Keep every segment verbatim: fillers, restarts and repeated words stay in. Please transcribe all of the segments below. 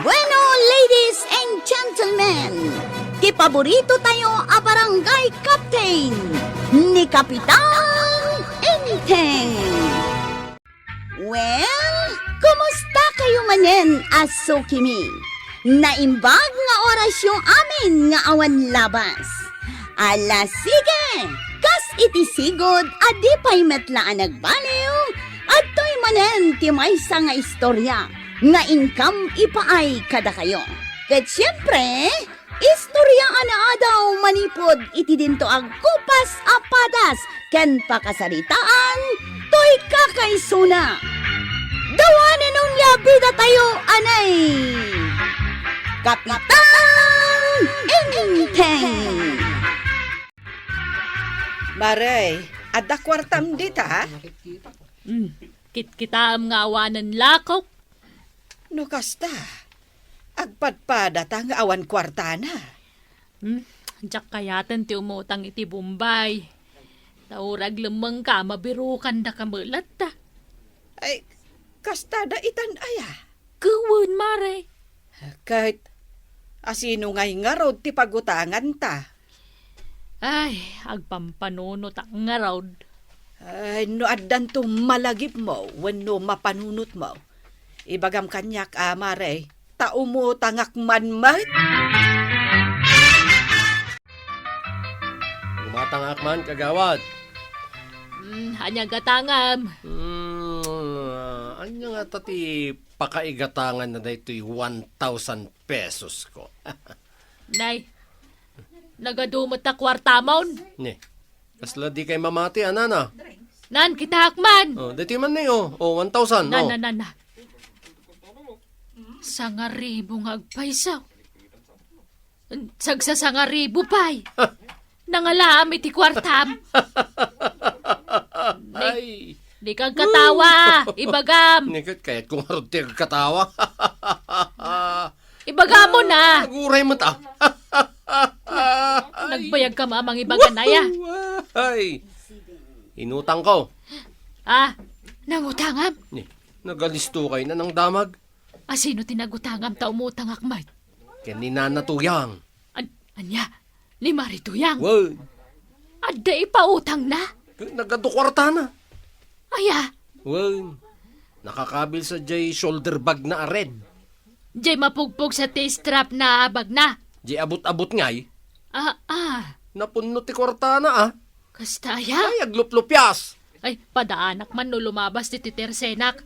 Bueno, ladies and gentlemen, ti paborito tayo a barangay captain, ni Kapitan Enteng. Well, kumusta kayo manen a sukimi? Naimbag nga orasyo amin nga awan labas. Ala, sige! Kas iti sigud a di pay met la a nagbaliw, adtoy manen ti maysa nga istorya nga inkam ipaay kadakayo. Ket siempre, istorya a naadaw manipud iti dinto a gupas a padas ken pakasaritaan toy kakaisuna. Dawanen unay a bidatayo, anay! Kapitan Enteng! Mare, adda kuartam dita? Hmm, kitkitaem nga awanen lakok. No kasta, agpadpadata nga awan kuartana. Hmm, diak kayaten ti umutang iti Bombay. Ta urag lemmengka, mabirukandaka met latta. Ay, kasta da itan aya? Ket wen, mare. Ket, asino ngay ngarud ti pagutanganta? Ay, agpampanunot ngarud. Ay, no addanto malagipmo wenno mapanunotmo, ibagam kaniak a, mare, ta umutangak man met. Umatangak man, kagawad. Hmm, ania gatangam? Hmm, ania ngata ti pakaigatangan na daytoy one thousand pesos ko? Nay, nagadu met ta kuartamon. Ni, kasla di kay mamati, anana? Nan, kitaak man. Oh, daytoy man ni, oh. Oh, one thousand, na, oh. Na, na, na. Sangaribu nga agpayso. Sagsasangaribu pay. Nangalaam iti kuartam. Ay. Di kagkatawa, ibagam. Ni ket kayat ko ngarud ti agkatawa. Ibagam na. Aguray met, ah. Nagbayag ka mamang ibagan aya. Ay. Inutang ko. Ah, nangutangam? Ni, nagalisto kay na nang damag. Asino ti nagutangam ta umutangak met? Ken ni Nana Tuyang. An-, ania? Ni Mari Tuyang? Wen. Adda ipautangna? Nagadu kuartana. Aya? Wen. Nakakabil sa jay shoulder bag na a red. Jay mapugpog sa ti strap na bagna. Jay abot-abot ngay. Ah, ah. Napunno ti kuartana, ah. Kasta aya? Ay, agluplupias. Ay, padaanak man no lumabas ti titersenak.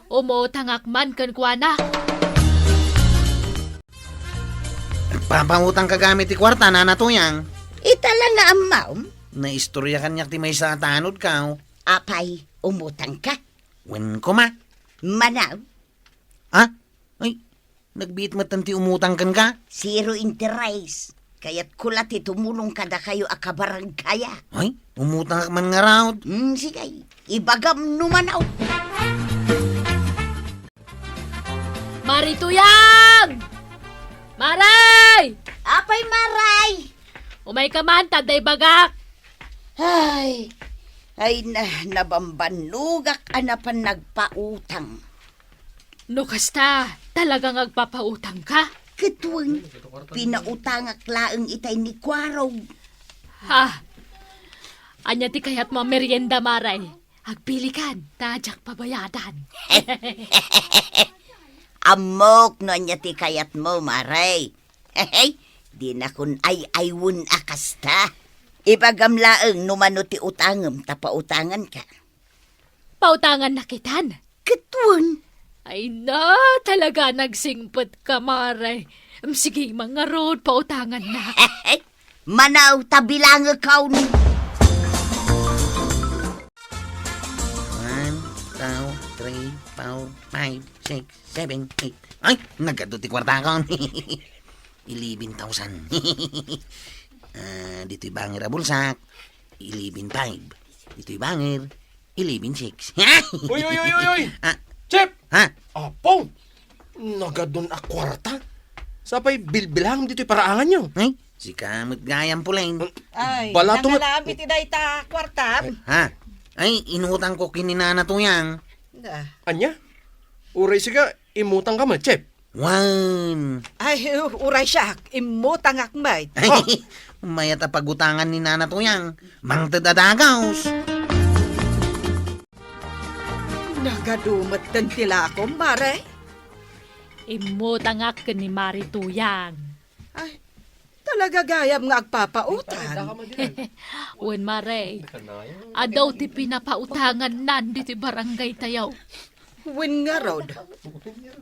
Umutangak man kenkuana. Agpapautang ka gamit ti kuarta, Nana Tuyang? Ita la nga ammom? Naistorya kaniak ti maysa a tanod, kaw. Apay, umutang ka? Wen koma. Manaw? Ha? Ay, nagbiit met ti umutang kenka? Zero interest. Kayatko la ti tumulong kadakayo a kabarangaya. Ay, umutangak man ngarud. Hmm, sige. Ibagam no manaw. Mari Tuyang! Maray! Apay, Maray? Umayka man, ta adda ibagak. Ay, ay na, nabambannogak a napan nagpautang. No kasta, talagang agpapautang ka? Ket wen, pinautangak laeng itay ni Kuarog. Ha? Ania ti kayatmo a merienda, Maray? Agpilikan, ta diak pabayadan. Ammok no ania ti kayatmo, Maray. Hehe, dinakon ay-aywen a kasta. Ibagam laeng no mano ti utangem ta pautanganka. Pautangannak itan? Ket wen. Ay na, talaga nagsingpet ka, Maray. Em, sige, mangarud, pautangannak. Manaw ta bilangekon. One, two, three, four, five, six, seven, eight. Ay, nagadu ti kuartakon. Eleven thousand. Ah, ditoy bangir a bulsak, eleven five. Ditoy bangir, eleven six. Uy, uy, uy, uy, uy! Ah. Chep! Ha? Apo! Nagadun a kuarta. Sapay bilbilang ditoy paraanganyo. Ay, sika met gayam, Puleng. Ay, balato nga nangalaam iti dayta kuarta. Ha? Ay, inutang ko ken ni Nana Tuyang. Da. Ania? Uray sika, imutang ka met, Chep? Wen. Ay, uray siak, immutangak met. Ay, mayat a pagutangan ni Nana Tuyang. Mangted a dagaws. Nagadumet den ti lakom, Mare. Immutangak ken ni Mari Tuyang. Ay, talaga gayam nga agpapautang. Wen, Mare. Adu ti pinapautangannan ditoy barangay tayo. Wen ngarud,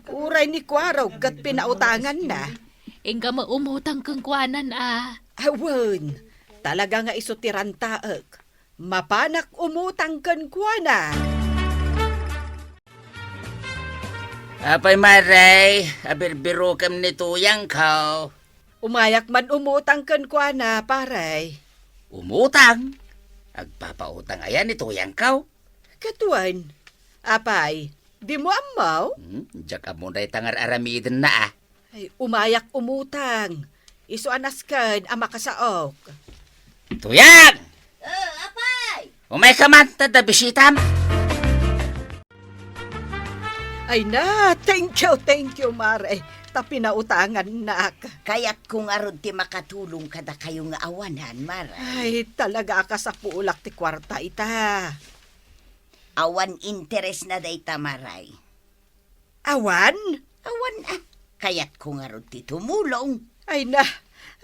uray ni Kuarog ket pinautanganna. Inka met umutang kenkuanan a. Awen, talaga nga isu ti rantaek. Mapanak umutang kenkuana. Apay, Mare, abirbirukem ni Tuyangko. Umayak man umutang kenkuana, pare. Umutang? Agpapautang aya ni Tuyangko? Ket wen, apay, dimo ammo? Hmm, diak ammo dayta nga ar-aramidenna a. Ay, umayak umutang. Isu a nasken a makasaok. Tuyang! Oh, apay! Umayka man, ta adda bisitam. Ay na, thank you, thank you, Mare. Ta pinautangannak. Kayatko ngarud ti makatulong kadakayo nga awanan, Mare. Ay, talaga a kasapulak ti kuarta ita. Awan interesna dayta, Mare. Awan? Awan a. Kayatko ngarud ti tumulong. Ay na,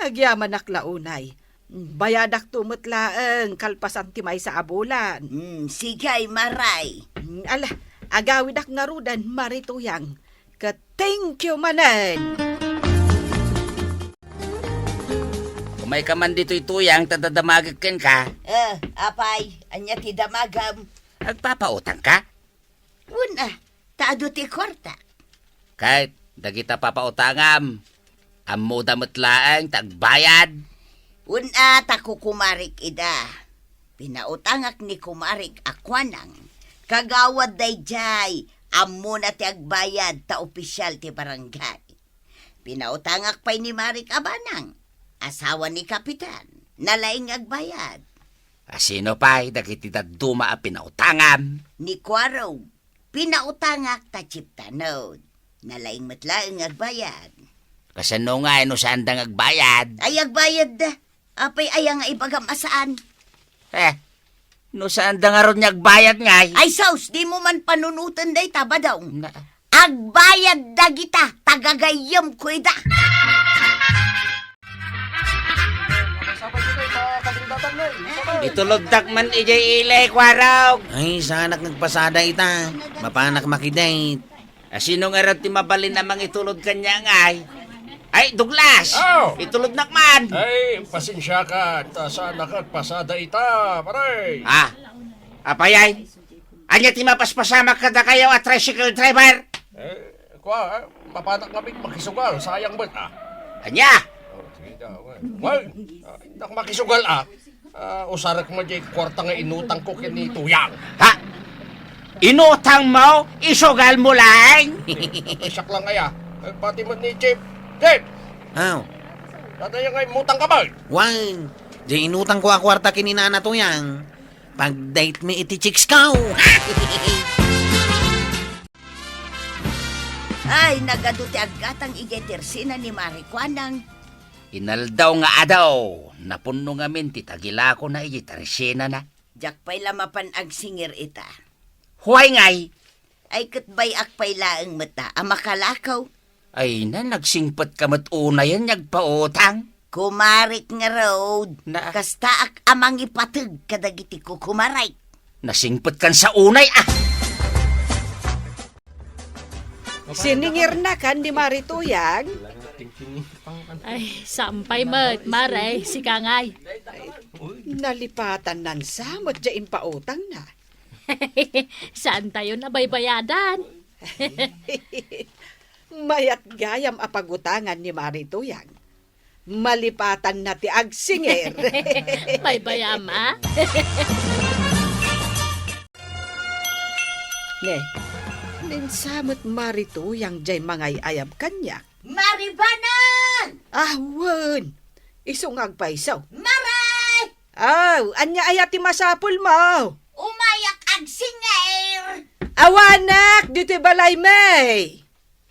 agyamanak la unay. Bayadakto met laeng kalpasan ti maysa a bulan. Hmm, sige, Mare. Hmm, ala, agawidak ngaruden, Mari Tuyang. Ket thank you manen. Umayka man ditoy, Tuyang, ta dadamagek kenka. Eh, apay, ania ti damagem? Agpapautangka? Wen a, ta adu ti kuarta. Ket dagita papautangam, ammoda met laeng ti agbayad. Wen a, ta kukumarik ida. Pinautangak ni kumarik a kuanang. Kagawad daydiay, ammona ti agbayad ta opisial ti barangay. Pinautangak pay ni Marik a banang, asawa ni Kapitan, nalaing agbayad. A sino pay dagiti dadduma a pinautangam? Ni Kuarog, pinautangak ta chiptanod. Nalaing met laeng agbayad. Kasano ngay no saanda nga agbayad? Ay, agbayadda. Apay aya nga ibagam a saan? Eh, no saanda ngarud nga agbayad ngay? Ay, sus, dimo man panunoten dayta, Badong. Na- Agbayad dagita, ta gagayyemko ida. Itulodtak man idiay ili, Kuarog. Ay, saanak nga agpasada ita. Mapanak makidate. A sino ngarud ti mabalin a mangitulod kaniak ngay? Ay, Douglas! Oh! Itulodnak man! Ay, pasensiaka, ta saanak nga agpasada ita, pare. Ah, apay ay? Ania ti mapaspasamak kadakayo a tricycle driver? Eh, kua, eh, mapanak ngamin makisugal, sayang met, ah. Ania? Oh, sige daw, eh. Well, ah, innak makisugal, ah. Ah, usarek mo diay kuarta nga inutangko ken ni Tuyang. Ha? Inutangmo? Isugalmo laeng? Eh, siak lang aya. Eh, pati met ni Chief. Chief! Aw. Tataya nga imutang ka ba? Wen, diay inutangko a kuarta ken ni Nana Tuyang. Pag-date mi iti chicks ko. Ay, nagadu ti aggatang idiay tersena ni Mari Kuanang. Inaldaw nga adaw, napunno ngamin ti tagilakona idiay tersenana. Diak pay la mapan agsingir ita. Huay ngay? Ay, ket bay-ak pay laeng met a makalakaw. Ay na, nagsingpetka met unayen nga agpautang. Kumarik ngarud, na- kastaak a mangipateg kadagiti kukumarik. Nasingpetkan sa unay, ah! Siningirna kan ni Mari Tuyang. Ay, sampay met, Mare, sika ngay. Nalipatan nan sa met diay impautangna. Saan tayo nabaybayadan? Mayat gayam a pagutangan ni Mari Tuyang. Malipatanna ti agsingir. Baybayam, a? Ne, ninsa met Mari Tuyang diay mangay-ayab kaniak. Mari Banang! Ah, wen. Isu nga agpayso. Maray! Aw, ania aya ti masapulmo? Umayak agsingir. Awanak, ditoy balaymi.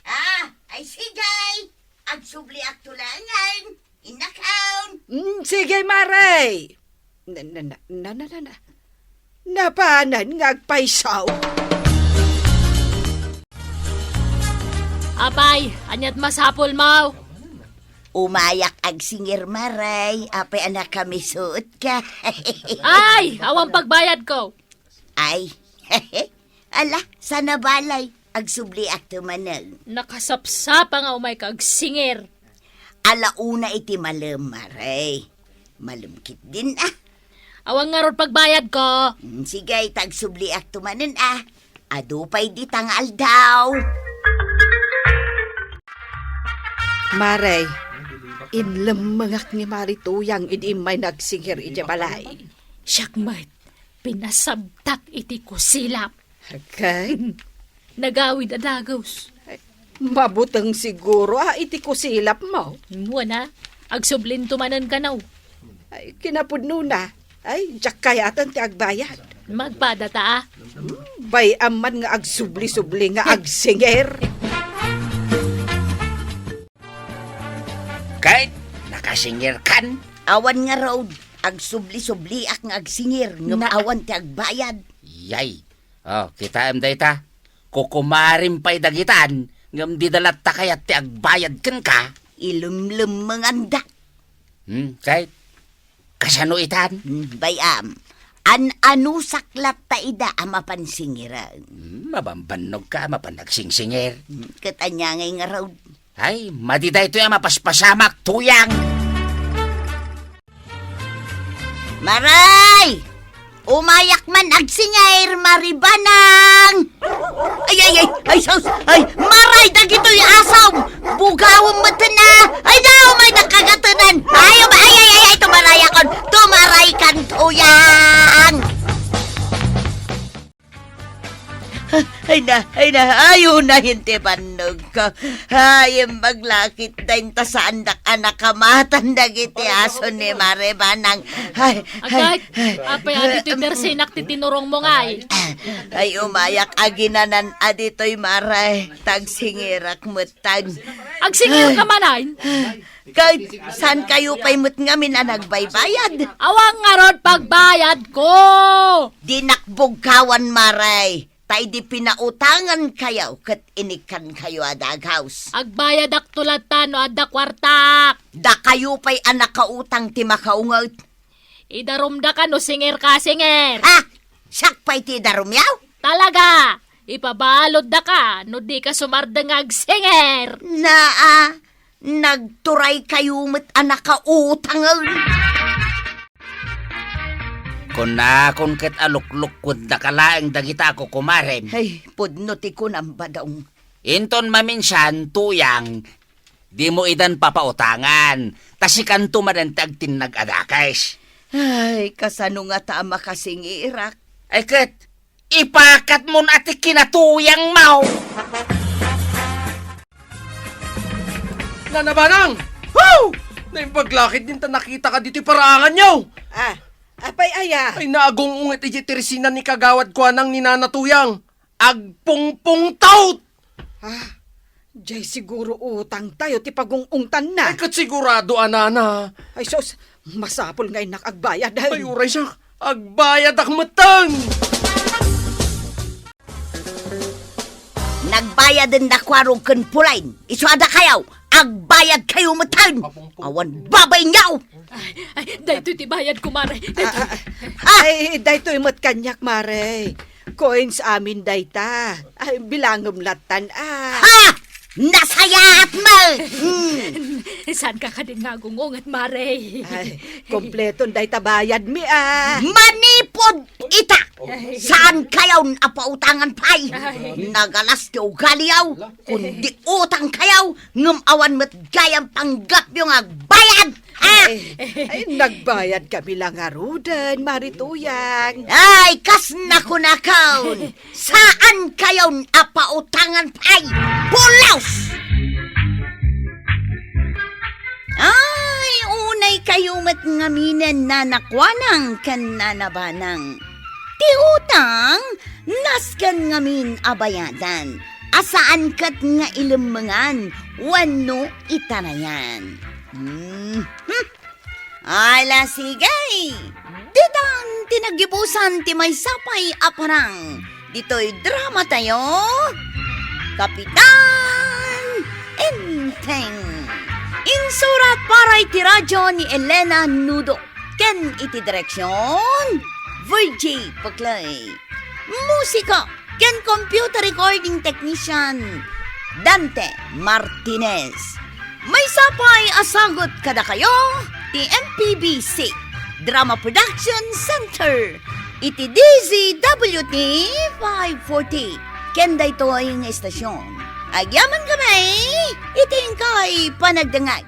Ah, ay sige. agsubliak to laengen. Innakon. Mm, sige, Mare. Na, na, na, na, na, na, na. Napanan nga agpayso. Apay, ania't masapulmo? Umayak agsingir, Mare. Apay a nakamisuotka. Ay, awan pagbayadko. Ay, ala, sana balay. Agsubliak to manen. Nakasapsapa nga umayka agsingir. Ala una iti malem, Mare. Malem ketdin, a. Awan ngarud pagbayadko. Mm, sige, ta agsubliak to manen, a. Adu pay dita nga aldaw. Mare, inlemmengak ni Mare Tuyang idi immay nagsingir idiay balay. Siak met, pinasabtak iti kusilap. Agay? Nagawid a dagus. Mabuteng siguro, a, iti kusilapmo. Wen a, agsublinto manen kano. Ay, kinapudnona. Ay, diak kayaten ti agbayad. Magpadata, a. Bay-am man nga agsubli-subli nga agsingir. Ket nakasingirkan? Awan ngarud, agsubli-subliak nga agsingir, ngem Na- awan ti agbayad. Yay. O, kitaem dayta. Kukumarem pay dagitan, ngem dida latta kayat ti agbayad kenka. Ilemlemmenganda. Hmm, ket kasano itan? Hmm, bay-am. An-anusak latta ida a mapan singiren. Hmm, mabambannogka a mapan agsingsingir. Hmm, ket ania ngay ngarud? Ay, madi daytoy a mapaspasamak, Tuyang. Maray! Umayak man agsingir, Mare Banang! Ay, ay, ay, ay, sus! Ay, Maray, dagitoy asom! Bugawem met na! Ay, daw, may nakagatenan! Ay, ay, ay, ay, ay, tumaray akon! Tumaray kan, Tuyang! Ay na, ay na, ayo na, hindi bannogko. Ay, imbag lakit dayn ta saandak a nakamatan dagiti aso ni Mare Banang. Ay, ay, Agay, ay, apay a ditoy ay, bersinak ti tinurongmo ngay? Ay, umayak aginanan a ditoy, Mare. Tagsingirak met tan. Agsingir ka manen? Ket saan kayo pay met ngamin a nagbaybayad? Awan ngarud pagbayadko! Dinakbog kawan, Mare, ta idi pinautangan kayo ket inikkan kayo a dagaws. Agbayadak to latta no adda kuartak. Dakayo pay a nakautang ti makaunget. Idarumdaka no singir ka, singir. Ha? Siak pay ti idarumyo? Talaga! Ipabaludaka no di ka sumardeng nga agsingir. Naa, nagturay kayo met a nakautangen. Kunakon ket a luklukkondaka laeng dagita a kukumarem. Ay, pudno ti kunam, Badong. Inton maminsan, Tuyang, dimo idan papautangan, ta sikanto manen ti agtinnag a dakes. Ay, kasano ngata a makasingirak? Ay ket, ipakatmon a ti kinatuyangmo. Nana Banang! Wow! Naimbag lakit din ta nakitaka ditoy paraanganyo! Ah, apay aya? Ay, naagung-unget iti tersina ni Kagawad Kuanang ni Nana Tuyang. Agpungpungtot! Ah, jay siguro utangtayo ti pagung-ungtanna. Ay, ket sigurado a nana. Ay, sus, masapul nga innak agbayad, ay. Ay, uray siak, agbayadak metten! Nagbayaden da Kuarog ken Pulain. Isu a dakayo, agbayad kayo metten. Awan babainyo. Ay, ay, daytoy ti bayad ko, Mare. Daytoy. Ah, ah, ah. Ay, daytoy met kaniak, Mare. Coins amin dayta. Ay, bilangem lattan, ah. Ha! Nasayaat mo! Hmm. Saan ka kadin nga agung-unget, Mare? Ay, kompleton dayta bayad mi, ah. Manipod ita! Ay. Saan kayon a pautangan pay? Ay. Nagalas ti ugaliyo, kundi utang kayo, ngem awan met gayam panggapyo nga agbayad! Ah! Ay, ay, nagbayad kami la ngaruden, Mare Tuyang. Ay, kas nakunakon, saan kayon a pautangan pay? Pulos! Ay, unay kayo met ngaminen, Nana Kuanang ken Nana Banang. Ti utang, nasken ngamin a bayadan. a saan ket nga ilemmengan wenno itarayan. Mhm. Ala, sige! Ditan ti naggibusan ti maysa pay a parang ditoy dramatayo, Kapitan Enteng. Insurat para iti radyo ni Elena Nudo ken iti direksion, Virgie Paclay. Musika ken computer recording technician, Dante Martinez. Maysa pay a sagut kadakayo ti M P B C Drama Production Center iti D Z W T five forty ken daytoy nga istasyon. Agyaman kami iti inkay panagdengngeg.